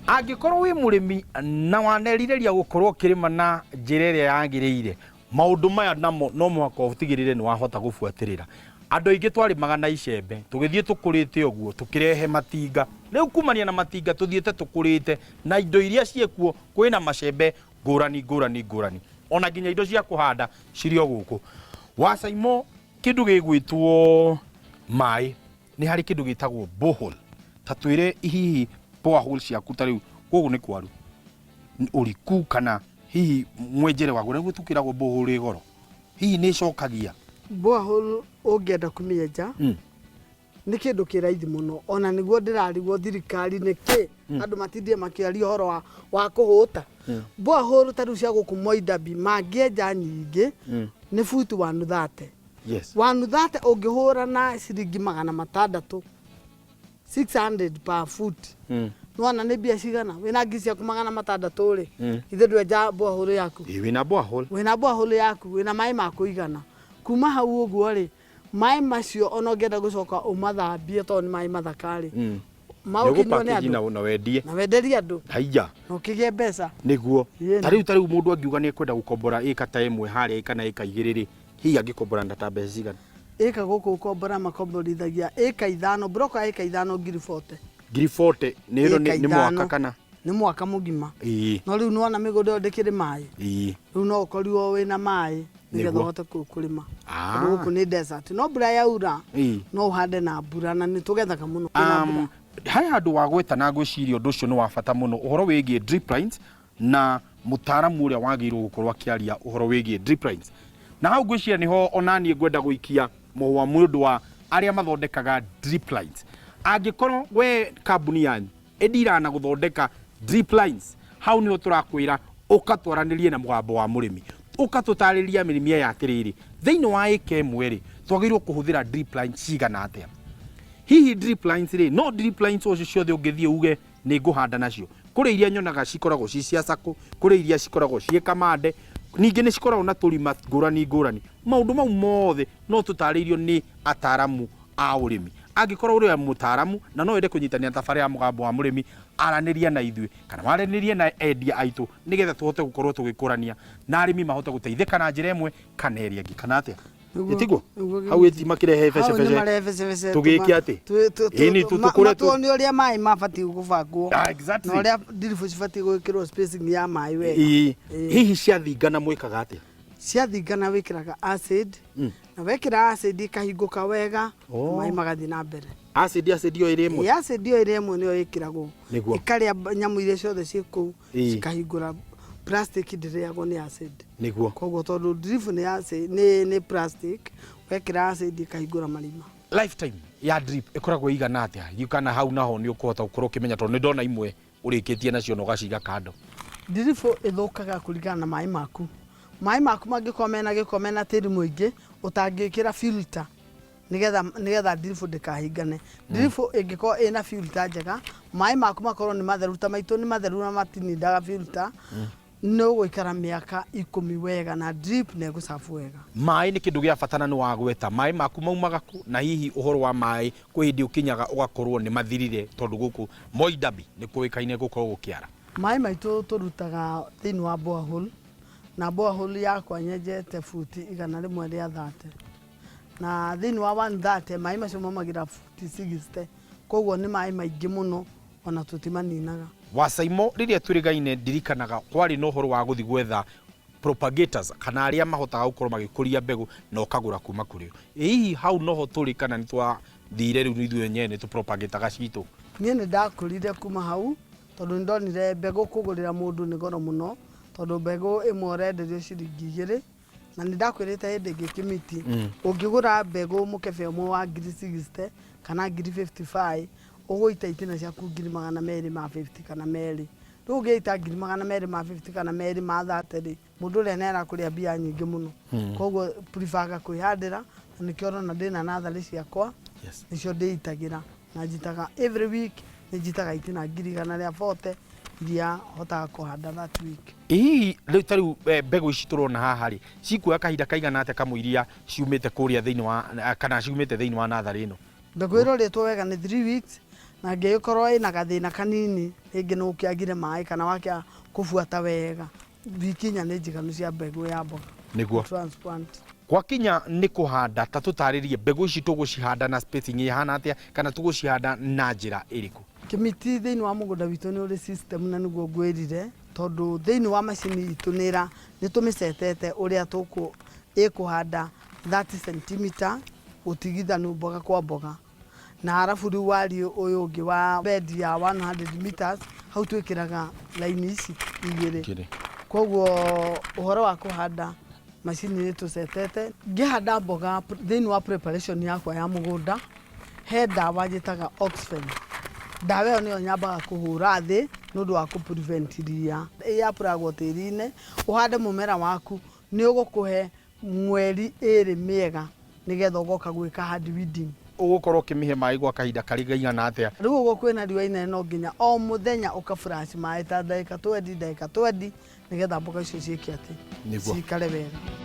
Angĩkorwo wĩ mũrĩmi na wanerirĩria gũkorwo ũkĩrĩma na njĩra ĩrĩa yagĩrĩire, maũndũ maya namo no mũhaka ũtigĩrĩre nĩ wahota gũbuatĩrĩra. Andũ aingĩ twarĩmaga na icembe, tũgĩthiĩ tũkũrĩte ũguo, tũkĩrehe matinga. Rĩu kumania na matinga tũthiĩte tũkũrĩte na indo iria ciĩkuo, kwĩna macembe ngũrani ngũrani ngũrani. Ona nginya indo cia kũhanda cirĩ o gũkũ. Wacaimo kĩndũ gĩgwĩtwo maĩ nĩ harĩ kĩndũ gĩtagwo borehole. Ta twĩre hihi borehole ciaku ta rĩu gũkũ nĩ kwaru ũriku kana hihi mwenjere waguo nĩguo tũkĩragwo borehole ĩ goro hihi nĩ ĩcokagia? Borehole ũngĩenda kũmĩenja nĩ kĩndũ kĩ raithi mũno ona nĩguo ndĩrarigwo thirikari nĩkĩ andũ matindire makĩaria ũhoro wa, wa kũhũta borehole ta rĩu cia gũkũ Moi Dhabi mangĩenja nyingĩ nĩ buti 130. 130 ũngĩhũra na ciringi 600, 600 per foot, nĩwona nĩ mbia cigana? Wĩna ngiri ciaku 600 rĩ, ithe ndwenja borehole yaku? Ĩ, wĩna borehole. Wĩna borehole yaku, wĩna maĩ ma kũigana. Kuma hau ũguo rĩ, maĩ macio ona ũngĩenda gũcoka ũmathambie tondũ nĩ maĩ mathaka rĩ, maũkĩnyuo nĩ Nĩũgũpackage andũ na wendie. Na wenderie andũ. Haiya. Na ũkĩgĩe mbeca. Nĩguo. Ĩĩ. Ta rĩu mũndũ angiuga nĩ ekwenda gũkombora ĩka ta ĩmwe harĩa kana ĩka igĩrĩ rĩ, hihi angĩkombora na ta mbeca cigana? Ĩka gũkũ ũkombora makomborithagia ĩka 5, mburoko ya ĩka 5 ngiri 40. Ngiri 40 nĩ ĩno? Ĩka Nĩ mwaka 5. kana? Nĩ mwaka mũgima. No rĩu nĩwona mĩgũnda ĩyo ndĩkĩrĩ maĩ. Rĩu no ũkorirwo wĩna maĩ nĩgetha ũhote kũrĩma. Tondũ gũkũ nĩ desert, no mbura yaura no ũhande na mbura na nĩ tũgethaga mũno kwĩna mbura. He handũ wagweta na ngwĩciria ũndũ ũcio nĩ wa bata mũno, ũhoro wĩgiĩ drip lines na mũtaaramu ũrĩa wagĩrĩirwo gũkorwo akĩaria ũhoro wĩgiĩ drip lines. Na hau ngwĩciria nĩho onaniĩ ngwenda gũikia mũhwa nĩ ũndũ wa arĩa mathondekaga drip lines. Angĩkorwo we kambuni yanyu ĩndiraga na gũthondeka drip lines, hau nĩho tũrakwĩra ũka twaranĩrie na Mũgambo wa Mũrĩmi, ũka tũtarĩrie arĩmi aya atĩrĩrĩ, thĩinĩ wa ĩka ĩmwe rĩ, twagĩrĩirwo kũhũthĩra drip lines cigana atĩa? Hihi drip lines rĩ, no drip lines o ciothe ũngĩthiĩ uge nĩ ngũhanda nacio? Kũrĩ iria nyonaga cikoragwo ci cia cakũ, kũrĩ iria cikoragwo ciĩ kamande, ningĩ nĩ cikoragwo na tũrima ngũrani ngũrani. Maũndũ mau mothe no tũtarĩirio nĩ ataramu a ũrĩmi. Angĩkorwo ũrĩ mũtaramu na no wende kũnyitanĩra na tabarĩra ya Mũgambo wa Mũrĩmi, aranĩria na ithuĩ kana waranĩrie na endia aitũ nĩgetha tũhote gũkorwo tũgĩkũrania na arĩmi mahote gũteithĩka na njĩra ĩmwe kana ĩrĩa ĩngĩ, kana atĩa? Nĩguo- Ĩtiguo? Nĩguo. Hau ĩti makĩrehe Hau nĩ becebece. marebecebece. Tũgĩke atĩ? Ĩni, tũkũre Matuonie ũrĩa maĩ mabatiĩ gũbangwo Exactly. na ũrĩa ndiribũ cibatiĩ gwĩkĩrwo spacing ya maĩ wega. Ĩĩ. Hihi ciathingana mwĩkaga atĩa? Ciathingana wĩkĩraga acid, na wekĩra acid ikahingũka wega. Maĩ magathiĩ na mbere. Acid o ĩrĩ ĩmwe? Ĩ, acid ĩyo ĩrĩ ĩmwe nĩyo ĩkĩragwo. Ĩkarĩa nyamũ iria ciothe ciĩ kũu. Cikahingũra plastic, ndĩrĩagwo nĩ acid. Koguo tondũ drip nĩ acid, nĩ plastic, wekĩra acid ĩkahingũra marima. Lifetime ya drip ĩkoragwo ĩigana atĩa? Hihi kana hau naho nĩ ũkũhota gũkorwo ũkĩmenya, tondũ nĩ ndona imwe ũrĩkĩtie nacio na ũgaciga kando? Drip ĩthũkaga kũringana na maĩ maku. Maĩ maku mangĩkorwo mena gĩko, mena tĩri mũingĩ, ũtangĩkĩra filter nĩgetha drip ndĩkahingane. Drip ĩngĩkorwo ĩna filter njega, maĩ maku makorwo nĩ matheru ta maitũ nĩ matheru na matinindaga filter, nĩ ũgũikara mĩaka 10 wega na drip na ĩgũcabu wega. Maĩ nĩ kĩndũ gĩa bata na nĩ wagweta maĩ maku maumaga kũ, na hihi ũhoro wa maĩ kwĩ hĩndĩ ũkinyaga ũgakorwo nĩ mathirire, tondũ gũkũ Moi Dhabi nĩ kũĩkaine gũkorwo gũkĩara? Maĩ maitũ tũrutaga thĩinĩ wa borehole, na borehole yakwa nyenjete buti 130, na thĩinĩ wa 130 maĩ macio maumagĩra buti 60, koguo nĩ maĩ maingĩ mũno ona tũtimaninaga. Wacaimo, rĩrĩa twĩrĩgaine ndirikanaga kwarĩ na ũhoro wa gũthiĩ gwetha propagators kana arĩa mahotaga gũkorwo magĩkũria mbegũ na ũkagũra kuma kũrĩ o. Ĩ hihi hau noho tũrĩ kana nĩ twathire rĩu ithuĩ enyewe nĩ tũpropagataga citũ? Niĩ nĩ ndakũrire kuma hau tondũ nĩ ndonire mbegũ kũgũrĩra mũndũ nĩ goro mũno, tondũ mbegũ ĩmwe ũrenderio ciringi 2, na nĩ ndakwĩrĩte hĩndĩ ĩngĩ Kĩmiti, ũngĩgũra mbegũ mũkebe ũmwe wa ngiri 60 kana ngiri 55, ũgũita itina ciaku ngiri 250 kana 2. Rĩu ũngĩita ngiri 250 kana 230 rĩ, mũndũ ũrĩa nĩ arakũrĩa mbia nyingĩ mũno. Koguo preferga kwĩhandĩra, na nĩkĩo ũrona ndĩna natharĩ ciakwa. Nĩcio ndĩitagĩra na njitaga every week, nĩ njitaga itina ngiri 140 iria hotaga kũhanda that week. Ĩ hihi rĩu ta rĩu mbegũ ici tũrona haha rĩ, cikuoya kahinda kaigana atĩa kamũiria ciumĩte kũrĩa thĩinĩ wa kana ciumĩte thĩinĩ wa natharĩ ĩno? Mbegũ ĩrorĩtwo wega nĩ 3 weeks. Na angĩgĩkorwo ĩna gathĩna kanini, rĩngĩ nĩ ũkĩagire maĩ kana wakĩaga kũbuata wega, wiki inya nĩ njiganu cia mbegũ ya mboga. Nĩguo. Transplant. Gwakinya nĩ kũhanda, ta tũtarĩrie mbegũ ici tũgũcihanda na spacing ĩhana atĩa, kana tũgũcihanda na njĩra ĩrĩkũ? Kĩmiti thĩinĩ wa mũgũnda witũ nĩ ũrĩ system na nĩguo ngwĩrire, tondũ thĩinĩ wa macini itũ nĩ nĩ tũmĩcetete ũrĩa tũkũ ĩkũhanda 30 cm ũtigithanu mboga kwa mboga, na arabu rĩu wariĩ ũyũ ũngĩ wa bed ya 100 meters, hau twĩkĩraga raini ici igĩrĩ. Igĩrĩ. Koguo ũhoro wa kũhanda, macini nĩ tũcetete. Ngĩhanda mboga, thĩinĩ wa preparation yakwa ya mũgũnda, he ndawa njĩtaga Oxfen. Ndawa ĩyo nĩyo nyambaga kũhũra thĩ nĩ ũndũ wa kũ prevent ria. Ĩapuragwo tĩri-inĩ, ũhande mũmera waku, nĩ ũgũkũhe mweri ĩrĩ mĩega nĩgetha ũgoka gwĩka hard weeding. Ũgũkorwo ũkĩmĩhe maĩ gwa kahinda karĩ gaigana atĩa? Rĩu ũguo kwĩna riũa inene, no nginya o mũthenya ũka flash maĩ ta ndagĩka 20, ndagĩka 20, nĩgetha mboga icio ciĩke atĩ Nĩguo. cikare wega.